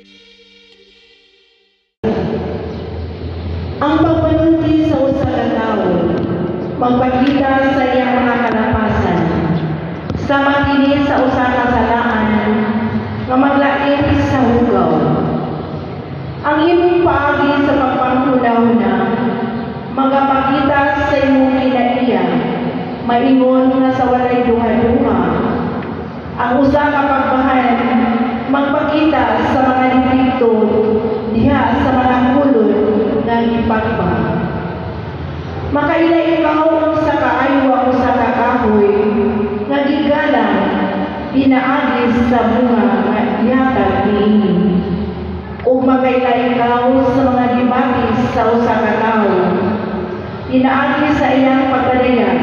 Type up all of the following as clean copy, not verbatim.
Ang pagpanulti sa usa ka tawo magpakita sa iyang mga kalapasan, sama kini sa usa ka salaan nga maglain sa hugaw. Ang imong paagi sa pagpanghuna-huna magapakita sa imong kinaiya, maingon nga sa walay duha-duha. Ang usa ka pagbahan magpakita sa mga depekto diha sa mga kulod nga gipagba. Makaila ikaw unsa kaayo ang usa ka kahoy nga gigalang pinaagi sa bunga nga gihatag niini. Ug makaila ikaw sa mga gibati sa usa ka tawo pinaagi sa iyang pagpadayag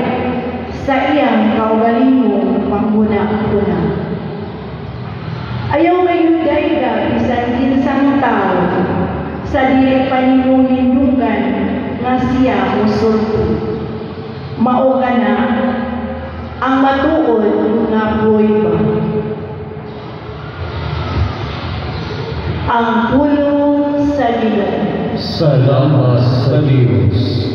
sa iyang kaugalingong panghuna-huna. Ayaw mayudayga bisan kinsang tao sa dili pa nimo hinungdan nga siya mosulti. Mao kana ang matuod nga pruweba. Ang pulong sa Ginoo. Salamat sa Dios.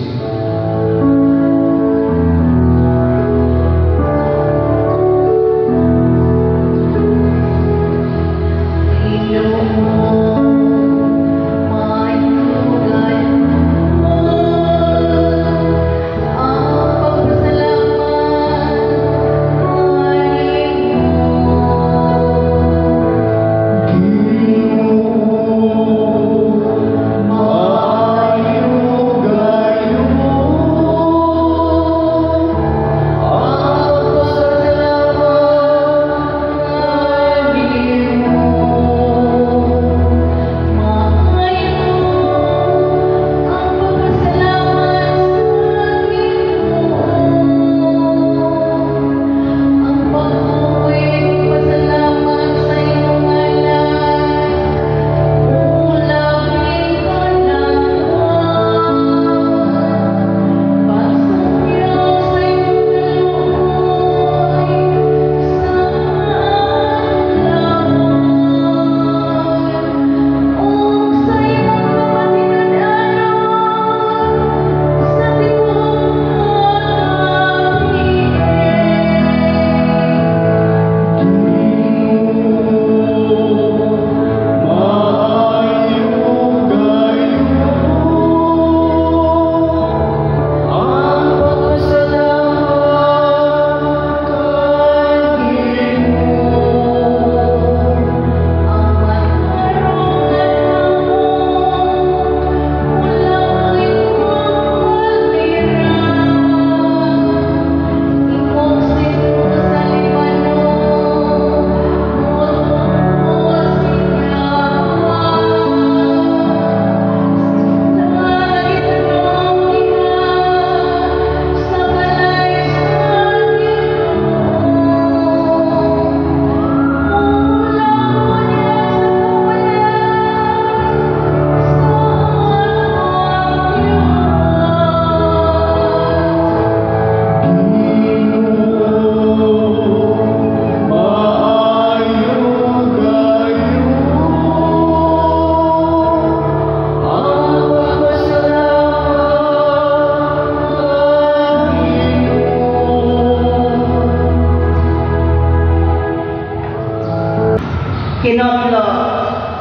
Kinotlo,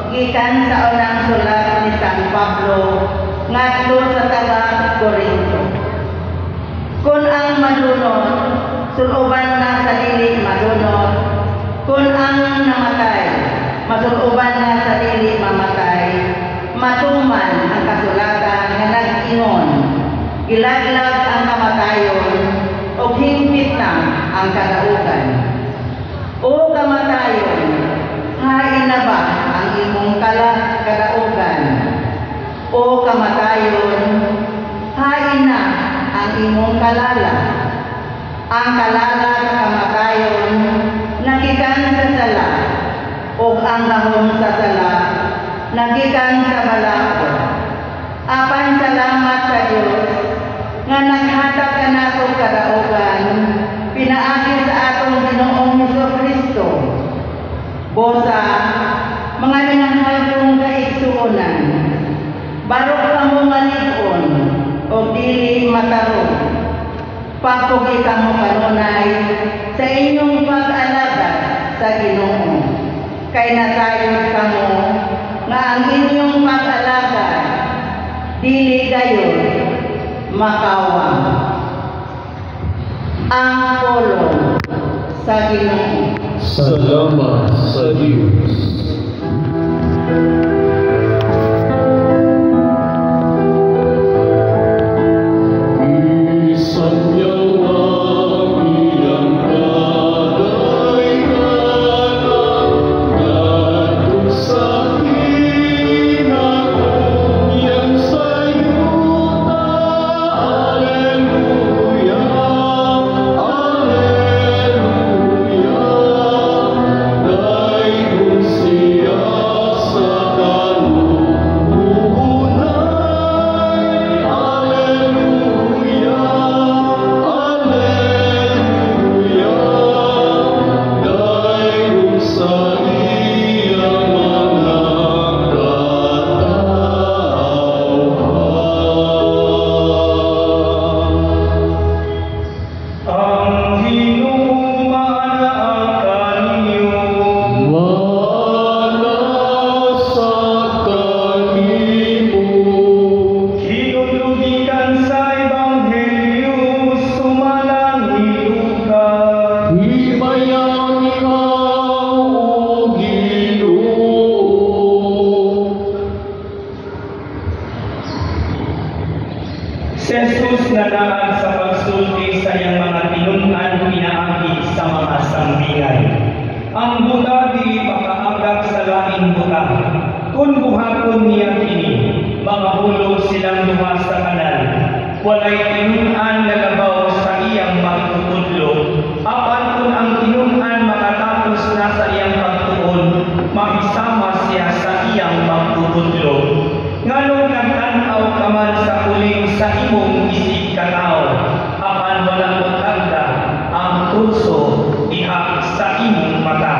gikan sa unang sulat ni San Pablo ngadto sa taga Corinto. Kun ang madunot, suluban na sa dili madunot. Kun ang namatay, masuluban na sa dili mamatay. Matuman ang kasulatan nga nag-ingon, gilaglag ang kamatayon ug hingpit na ang kadaugan. O kamatayon, hain na ba ang imong kadaugan? O kamatayon, hain na ang imong kalala? Ang kalala sa kamatayon nagikan sa sala, ug ang gahom sa sala nagikan sa balaod. Apan salamat sa Dios nga naghatag kanato kadaugan pinaagi sa atong Ginoong Hesus Kristo. Bosa, mga minahal kong kaigsuonan, barok kamo nga lig-on o dili matarong. Papugi kamo kanunay sa inyong pag-alagad sa Ginoo. Kay nasayod kamo nga ang inyong pag-alagad dili gayon makawang. Ang pulong sa Ginoo. Salamat sa Diyos. Bisan yawa iyang kadayganan, ngadto sa kinakuyang sayuta. Alleluia, Alleluia. Daygon siya sa kaluhunay. Alleluia, Alleluia. Daygon sa iyang mga katawhan. Ang Ginoo maanaa kaninyo. Maana sa kanimo. Hinumdum gikan sa Ebanghelyo sumala ni Lucas. Himayaon ikaw, O Ginoo. Si Jesus nanaad sa pagsulti sa iyang mga tinun-an pinaagi sa mga sambingay. Ang buta dili pakaagak sa laing buta. Kung buhaton niya kini, makahulog silang duha sa kanal. Walay tinun-an nga labaw sa iyang magtutudlo. Apan kung ang tinun-an makatapos na sa iyang pagtuon, mahisama siya sa iyang magtutudlo. Nganong nagtan-aw ka man sa puling sa imong isig katawo, apan wala motagda ang truso diha sa imong mata?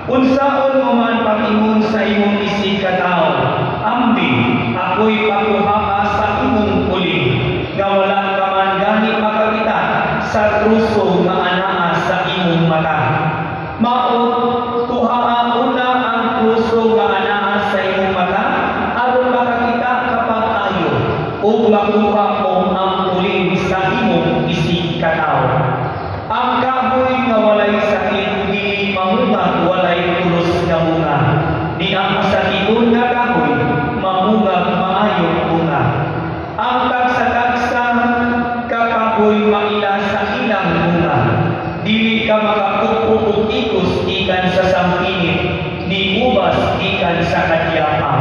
Unsaon mo man pag-ingon sa imong isig katawo, "Ambi, ako'y pakuhaa sa imong puling," nga wala ka man gani makakita sa truso nga anaa sa imong mata? Mao, kuhaa una ang truso nga anaa sa imong mata, aron makakita ka pag-ayo, ug makuha mo ang puling sa imong isig katawo. Ang kahoy nga walay sakit dili mamungag walay pulos nga bunga, ni ang masakiton nga kahoy mamungag maayong bunga. Ang tagsa-tagsa ka kahoy maila sa ilang bunga. Dili ka makakupo og igos gikan sa sampinit, ni ubas gikan sa kadyapa.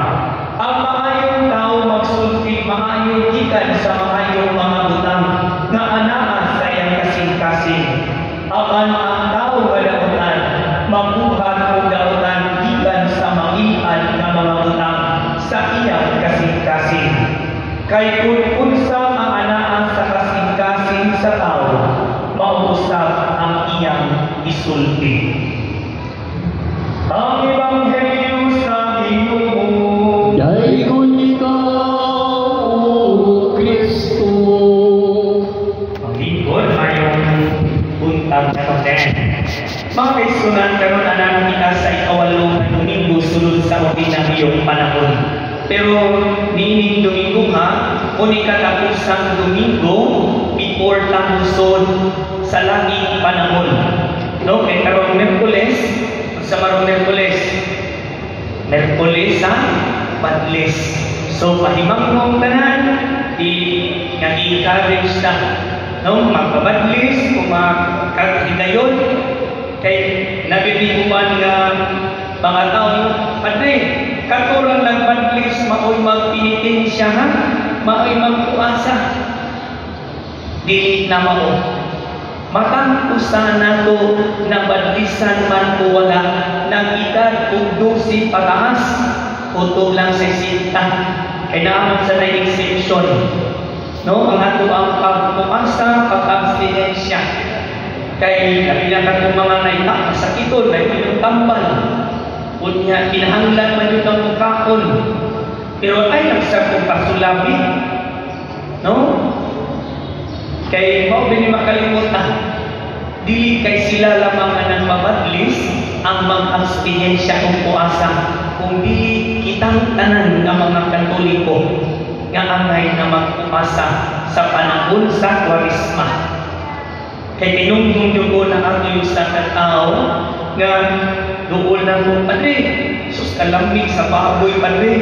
Ang maayong tao magsulti maayo gikan sa maayong mga butang nga anaa sa iyang kasing-kasing. Apan ang tao nga dautan mabuhat og dautan gikan sa mangil-ad nga mga butang sa iyang kasing-kasing. Kay kung unsa ang anaa sa kasing-kasing sa tao, mao usab ang iyang isulti. Ang Ebanghelyo sa Ginoo. Daygon ikaw, O Kristo. Ang lingkod, mayong buntag na konten. Mga kaigsuonan, karon anan kita sa 8 nga Domingo sulod sa ordinaryong panahon. Pero niining Domingo ha, uni katapusang Domingo before tapuson sa langing panahon. No, kay karong Miyerkules, sa marong Miyerkules, Miyerkules sa Badlis. So pahimangong tanan, i nga encourage ta, no, magpabadlis kung makakahigayon, kay nabibiguan nga mga tao, "Padre, katurang nagbadlis maoy magpinitensya ha, maoy magpuasa." Dili na mao. Matang usa nato na badlisan man o wala, nang edad og 12 pataas, utob lang sa sinta, kay naa man sa nay exemption, no, ang ato ang pagpuasa, pag-abstinensya, kay labi na katong mga naita masakiton, may inyong tambal. Unya kinahanglan man yun ang mukaon. Pero ay sa kong pasulabi. No? Kay mao bini makalimutan. Dili kay sila lamang nga nagmabadlis ang mag-abstinensya o puasa, kung dili kitang tanan nga mga Katoliko nga angay na magpuasa sa panahon sa Kwaresma. Kay tinungtong ko na ato yung sa katao nga duol na ko, "Padre, sus, kalamig sa baboy, padre."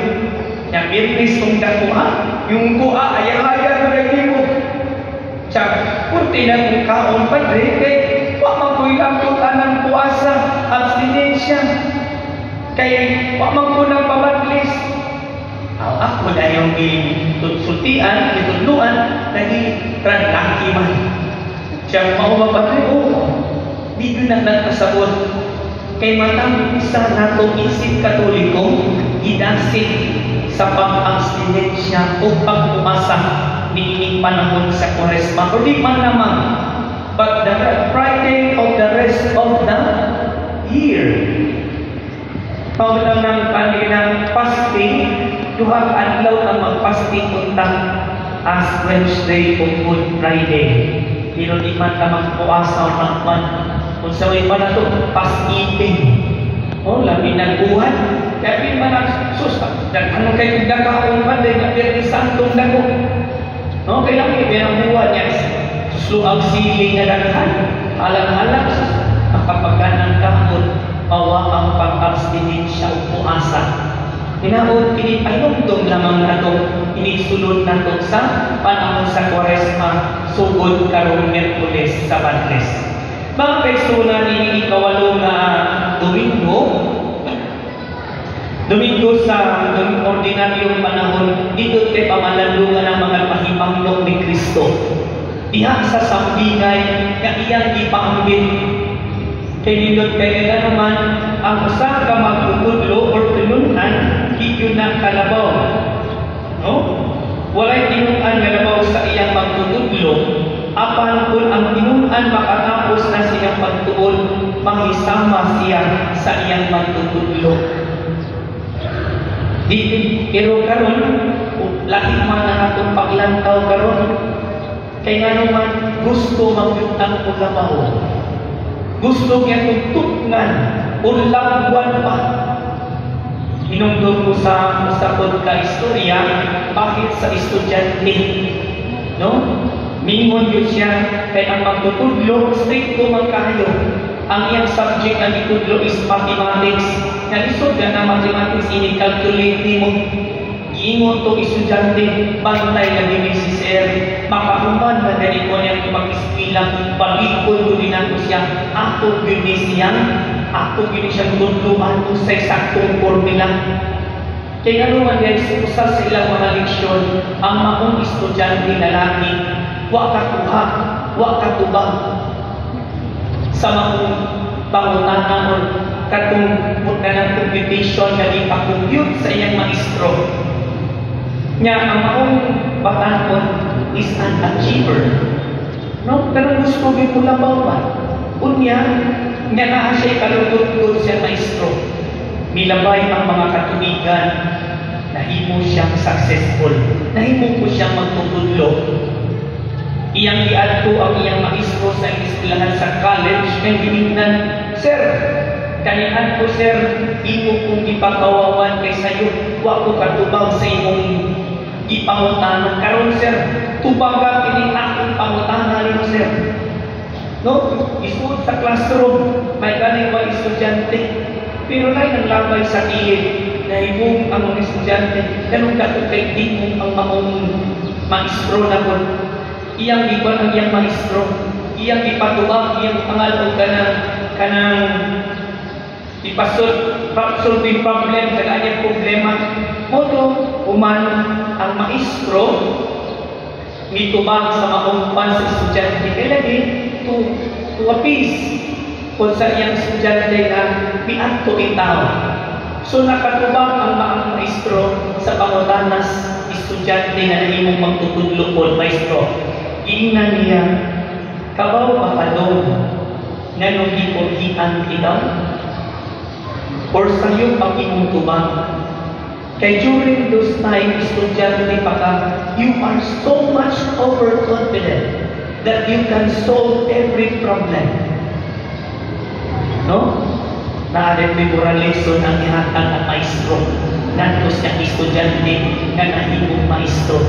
Nya Biyernes kong dakuha, yung kuha, ayahayan mo lagi mo. Tsak, purti na kong kaon, padre, kay wa man ko'y lamot anang puasa, abstinensya. Kay wa man ko nang pabadlis. Aw, ako na yung gitutsultian, gitudluan, nagi laki man. Siya mao ba, padre? Oo. Di ko na nagkasabot. Kay matang isa nato isip Katoliko, gidasit sa pag-abstinensya o pagpuasa niining panahon sa Kwaresma. O di man lamang, but the Friday of the rest of the year. Pagdaw ng ng fasting, duha ka adlaw ang mag-fasting unta, as Wednesday o Good Friday. Pero di man ka magpuasa o magkuan. Kung sa may pa na to, fast eating. Oh, labi nagbuhat. Kaya di man ang sus, daghan kay kung dakaon pa din, nga Biyernes Santong dako. No, kailangan may buwan niya. Susluag sili nga daghan. Alang-alang sus, makapagkanang kaon, mawa ang pag-abstinensya o puasa. Hinaot kini pahinumdom lamang nato inisulod nato sa panahon sa Kwaresma sugod karong Miyerkules sa Badles. Mga kaigsuonan, ini ikawalo nga Domingo, Domingo sa ordinaryong panahon, dito kay pamalandungan ang mga pahimanglok ni Kristo. Diha sa sambingay nga iyang gipaambit. Kay nindot kay nga naman ang usa ka magtutudlo or tinun-an di yun na kalabaw. No? Walay tinun-an nga labaw sa iyang magtutudlo, apan kung ang tinun-an makatapos na siyang pagtuon, manghisama siya sa iyang magtutudlo. Di, pero karon lahi man ang atong paglantaw karon. Kay ngano man gusto magyutang og labaw. Gusto niya tugtungan o lagwan pa. Hinumdum ko sa usapon ka istorya bakit sa estudyante. No? Mingon yun siya kay ang magtutudlo stricto man kayo. Ang iyang subject ang itudlo is mathematics. Nga lisod na mathematics ini calculate nimo. Giingon to estudyante, "Bantay lagi ni si sir, makahuman na dali ko niyang mag-eskwela, balikon ko din ako siya, ako gyud ni siyang tudluan kung sa eksaktong formula." Kaya ano man guys, usa sa ilang mga leksyon, ang maong estudyante lalaki, wa ka kuha, wa ka tubag sa maong pangutana or katong kanang computation nga gipa-compute sa iyang maestro. Nya ang maong batanon is an achiever. No, pero gusto gyud mo labaw ba? Unya, nya naa siya kalugod siya maestro. Milabay ang mga katubigan, nahimo siyang successful. Nahimo ko siyang magtutudlo. Iyang giadto ang iyang maestro sa eskwelahan sa college kay giingnan, "Sir, kaniadto sir, imo kong gipakawawan kay sayo, wa ko katubag sa imong ipangutana. Karon sir, tubaga kini akong pangutana nimo, sir." No, isuod sa classroom, may galing ba estudyante. Pero nay ang labay sa kilid, nahimong ang mga estudyante, ganun dato kay tingong ang maong maestro na kon. Iyang giban ang iyang maestro, iyang ipatubag, iyang pangal kanang kanang ipasol solving problem sa kanyang problema. Moto, human ang maestro nitubag sa maong pan sa estudyante kay lagi to appease kung sa iyang estudyante nga miadto itaw. So nakatubag ang maang maestro sa pangutanas estudyante nga nahimong magtutudlo po maestro. Giingnan niya, "Kabaw ba ka dong nga nung gikurhian ikaw?" Or sayop ang imong tubag. Kay during those time, estudyante pa ka, you are so much overconfident that you can solve every problem. No? Naa may moral lesson ang ihatag ang maestro ngadto sa estudyante nga nahimong maestro.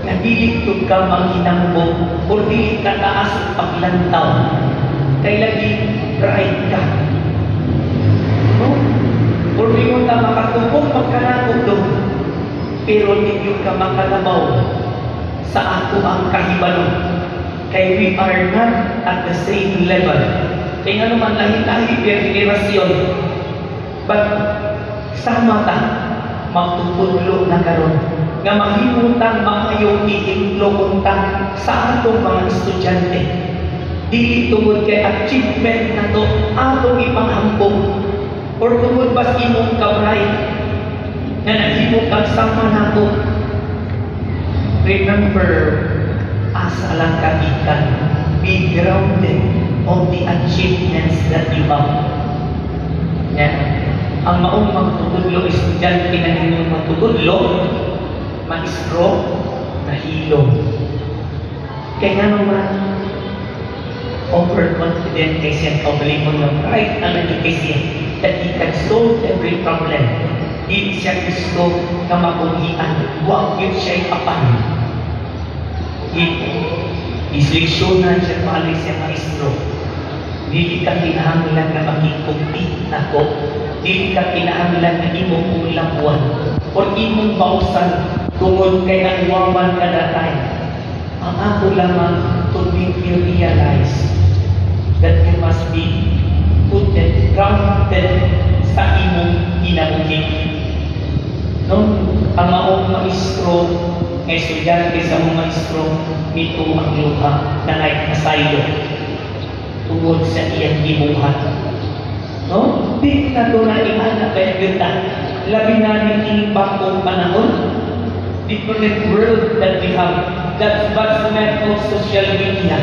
Nga dili gyud ka manghinambog or dili ka taas og paglantaw. Kay lagi right ka. No? Or ingon ta makatubog magkanakog do. Pero di gyud ka makalabaw sa ato ang kahibalo. Kay we are not at the same level. Kay nga naman lahi-lahi ang henerasyon. But sama ta magtutudlo na karon nga mahimutang maayong ehemplo unta sa atong mga estudyante. Dili tungod kay achievement nato atong ipanghambog or tungod bas imong ka-bright nga nahimo kang sama nato. Remember, asa lang ka gikan. Be grounded on the achievements that you have. Nga, ang maong magtutudlo, estudyante na inyong magtutudlo, maestro, nahilom. Kaya nga naman, overconfident kay siya, kaugalingon nga pride ang lagi kay siya, that he can solve every problem. Di siya gusto nga makunhian, wa gyud siya apan. Isleksyonan siya pali siya maestro. Dili ka kinahanglan nga makig-compete nako. Dili ka kinahanglan nga imo kong labuan or imong bausan tungod kay nauwaman ka that time. Ang ako lamang to make you realize that you must be put and grounded sa imong kinabuhi. No? Ang maong maestro, nga estudyante sa mong maestro, nito ang luha na ay kasaylo tungod sa iyang gibuhat. No? Di na to na iana kay gyud. Labi na ni kining bagong panahon, different world that we have, that's advancement of social media.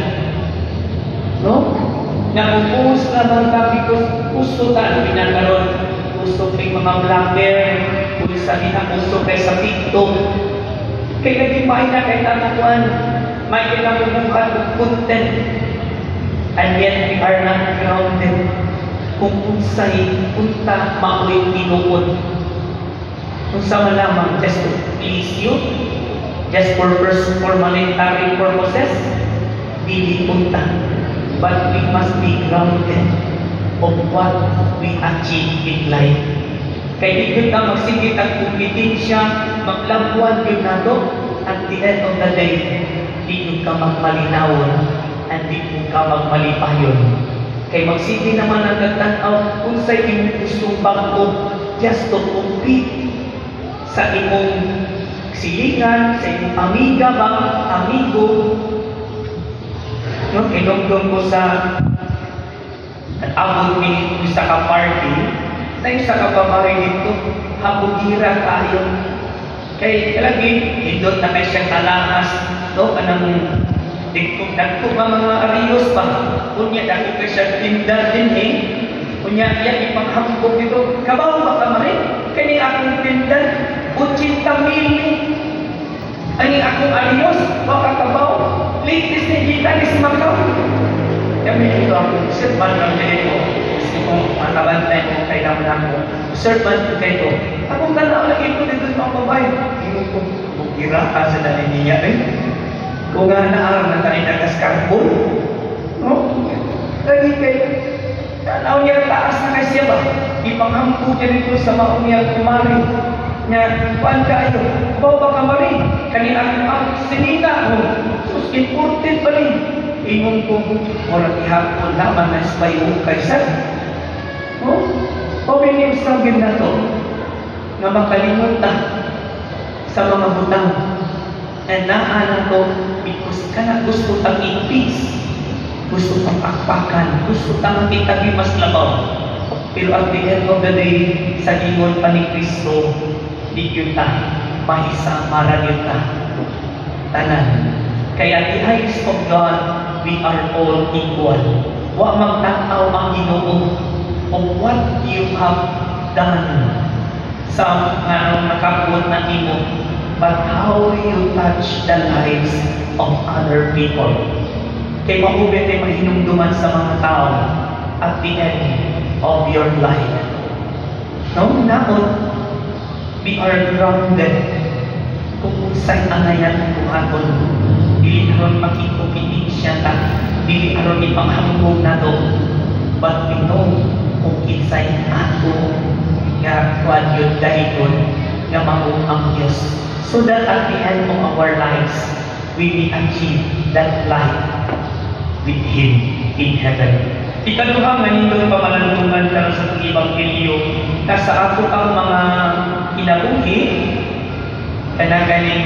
No? Napupost naman ta because gusto ta, labi na karon uso kay mga vlogger, kung sa nila uso kay sa TikTok. Kay lagi may na kay tamuan, may kailangan og content. And yet we are not grounded kung unsay unta mao'y tinuod. Unsa man lamang just to please you, just for monetary purposes, dili unta. But we must be grounded of what we achieve in life. Kay di gyud ta magsigit ang kompetensya, maglabuan gyud nato, at the end of the day, di gyud ka magmalinawon and di gyud ka magmalipayon. Kay magsige naman ang nagtan-aw unsay imong gustong bag-o just to compete sa imong silingan, sa imong amiga ba, amigo. No, inumdum ko sa abot ni isa ka party, na isa ka babae dito, habugira kayo. Kay lagi, hindot na kay siyang alahas, no, kanang dagko dagko pa mga arios pa. Unya dako kay siya tinda din eh. Unya iya ipanghambog dito, kabaw ba ka mare? Kani akong tinda, 80 mil ni. Ani akong arios, baka kabaw. Latest ni gikan is Macau. Kami dito ako, sir, man lang dito. Gusto kong makabantay ko kay naman ako. Sir, man ko kayo. Akong tanaw lagi ko dito sa mga babae. Ingon ko, bukira ka sa dali niya eh. Kung nga naarang na tayo nagaskarbo. No? Lagi kay, tanaw niya taas na kay siya ba? Ipanghampo niya dito sa maong niyang kumari. Nga, kuan kayo, baw ba ka mari? Kani ang sinina mo. Sus, important pa rin. Ingon ko, murag ihapon naman na spy kay sir. No? Pabiling sa na to, nga makalimot ta sa mga butang na naa na to because kana gusto tang i-peace, gusto tang pakpakan, gusto tang makita mas labaw. Pero at the end of the day, sa ingon pa ni Kristo, di gyud ta mahisama ra gyud ta tanan. Kaya the eyes of God, we are all equal. Wa magtanaw ang Ginoo of what you have done sa nga nakabot na imo, but how you touch the lives of other people. Kay mao kay mahinumduman sa mga tao at the end of your life. No, naot, we are grounded kung unsay angay natong buhaton. Dili aron makikompetensya ta, dili aron ipanghambog nato, but we know kung kinsay ato nga kuan yun dahilon nga mao ang Diyos. So that at the end of our lives, we may achieve that life with Him in heaven. Ikaduha nga nindot pamalandungan karon sa atong ebanghelyo na sa ato ang mga kinabuhi, kanang ganing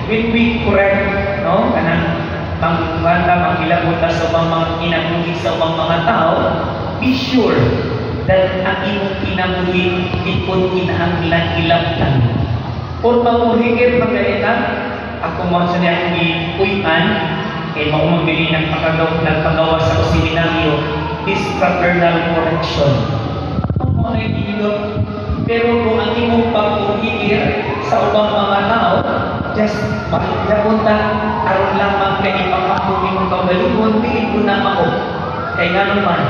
when we correct, no, kanang mangbanta, manghilabot ta sa ubang mga kinabuhi, sa ubang mga tao, be sure that ang imong kinabuhi ipon kinahanglan hilabtan or mamuhigir maganita. Ako mo sa niya akong gipuy-an kay mao man bili nagpagawa sa seminaryo, this fraternal correction mo na ginindot. Pero kung ang imong pagpuhigir sa ubang mga tao, just makilabot ta aron lamang kay ipangambog imong kaugalingon, dili ko na mao. Kay ngano man,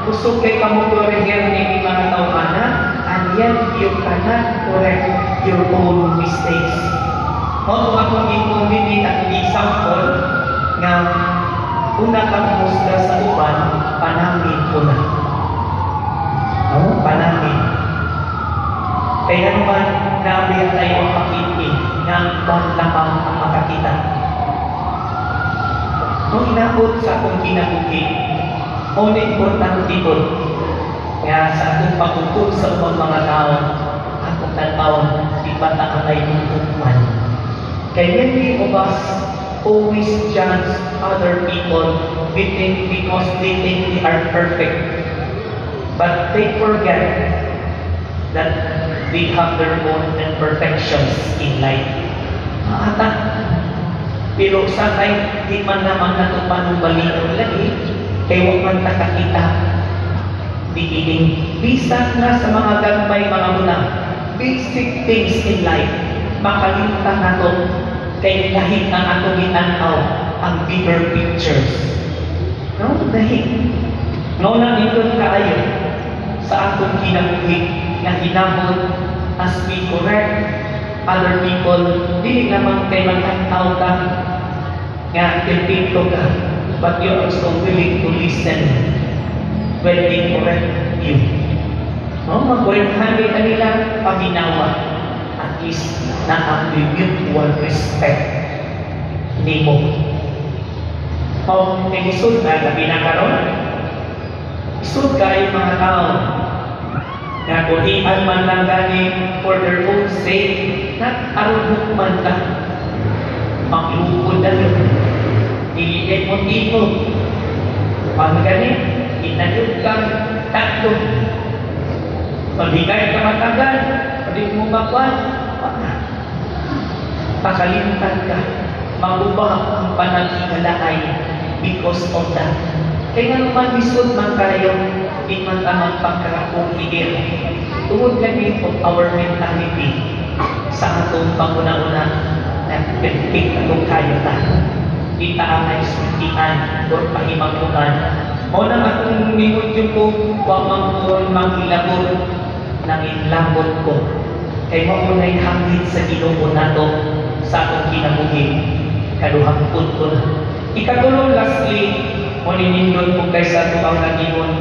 kusog kay kamo korehir ni mga tawhana, and yet you cannot correct your own mistakes. Mao tong akong gikumini, akong example nga una kang husga sa uban, panangin ko na. No? Panangin. Kaya naman, nabiya tayo ang pakiti nga ang uban lamang ang makakita. Nung inabot sa akong kinabuhi, mao na importante po nga sa akong pag-utod sa ubang mga tao, akong tan-awon, di ba ta angay man. Kay many of us always judge other people, we think because they think we are perfect. But they forget that they have their own imperfections in life. Ata, pero sa kay di man naman nato panumbalinon lagi, kay wa man ta kakita diining bisan na sa mga gagmay mga butang, basic things in life, makalimtan nato kay lahi ang atong gitan-aw ang bigger pictures, no? Lahi no na nindot kaayo sa atong kinabuhi nga hinamot as we correct other people, dili lamang kay magtan-aw ka nga perfecto ka, but you are also willing to listen when they correct you. No, magkorektahan kay kanila, paminawa. At least na ang mutual respect nimo. O, kay lisod na, labi na karon. Lisod kayo mga tao nga kuhian man lang gani for their own sake, not aron hukman ka. Maglukod na yun. Dili kay motibo. Pag gani, inayod kang tatlo. Pagbigay ka matagal, pwede mo makuan, wala. Pakalimtan ka, maguba ang panagigalaay because of that. Kaya nga naman, lisod man kayo, di man tamang pagkakakumigil. Tungod lagi of our mentality sa atong panguna-una na perfect atong kayo ta. Di ta angay sultian or pahimaguan. Mao nang atong mingon yung ko, wa man ko manghilabot, nanginlabot ko. Kay mao na'y hangit sa Ginoo nato sa atong kinabuhi. Kaduhang punto na. Ikatulo, lastly, mo ninindot ko kay sa ato ang nagingon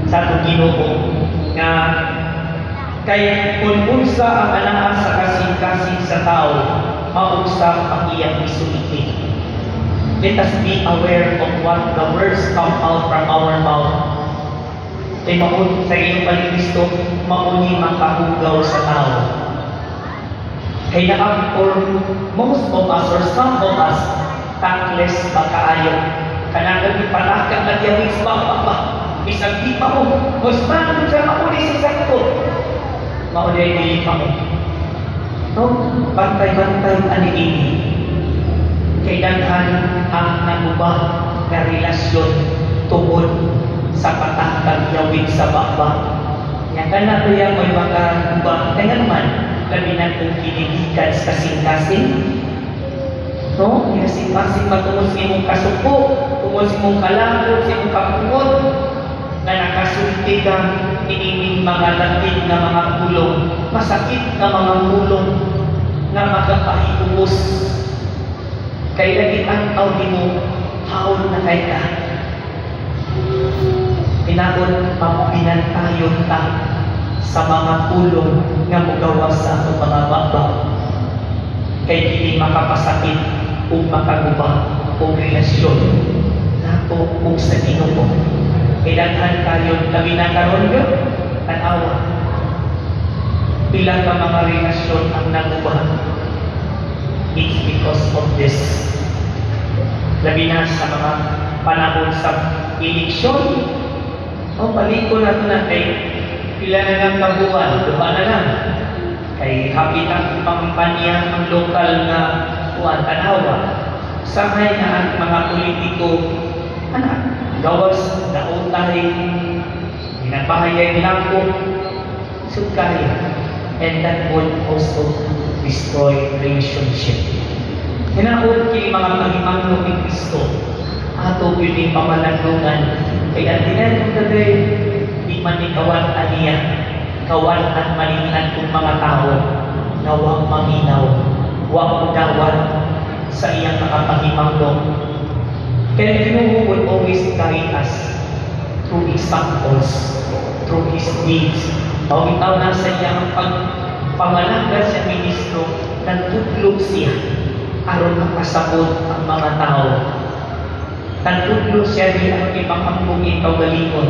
sa atong Ginoo nga kay kung unsa ang anaa sa kasing-kasing sa tao, mausap ang iyang isulti. Let us be aware of what the words come out from our mouth. Kay mao sa iyong paninisto, mao ni makahugaw sa tao. Kay naa or most of us or some of us, tactless ba kaayo. Kanang nagipalaka nagyawis ba ba ba. Bisag di pa mo, mas sa mao ni sa sakto. Mao di dili pa mo. No, bantay-bantay ani ini. Kay daghan ang naguba nga relasyon tungod sa patakang yawit sa baba. Nya kana kuya mo'y makaguba. Kaya nga naman, labi na kung kini gikan sa kasing-kasing. No? Kasing-kasing matungod sa imong kasuko, tungod sa imong kalangkot, sa imong kapungot, na nakasulti ka niining mga latin nga mga pulong, masakit nga mga pulong nga makapahiubos. Kay lagi tan-aw nimo, haol na kay ka. Hinaot mapinantayon ta sa mga pulong nga mugawas sa atong mga baba. Kay dili makapasakit ug makaguba og relasyon nato ug sa Ginoo. Kay daghan kayo, labi na karon yun, tan-awa. Pila ka mga relasyon ang naguba. It's because of this. Labi na sa mga panahon sa eleksyon, o paliko na ito na kay pila na lang kabuwan, duha na lang. Kay hapit ang pangampanya ang lokal nga kuan, tanawa. Sakay na ang mga politiko, anak, gawas, nautay, ginabahayay lako, sugkay. And that would also destroy relationship. Hinaot kini mga pahimangno ni Kristo, ato gyud ning pamalandungan. Kay at the end of the day, di man ni kawad-an niya, kawad-an man ni atong mga tao na wa maminaw, wa mudawat sa iyang mga pahimangno. Kaya Ginoo will always guide us through examples, through His deeds. Mao bitaw na sa iyang pagpangalagad sa ministro, nagtudlo siya aron makasabot ang mga tao. Nagtudlo siya di ang ipangambong kaugalingon.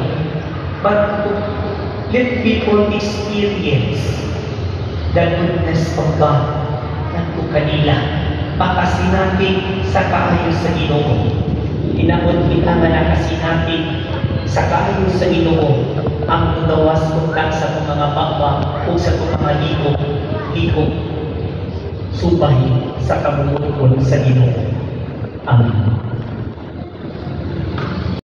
But to let people experience the goodness of God ngadto kanila. Makasinati sa kaayo sa Ginoo. Hinaot kita nga nakasinati sa kaayo sa Ginoo ang mugawas unta sa atong mga baba o sa atong mga ligo, ligo subay sa kabubut-on sa Ginoo. Amen.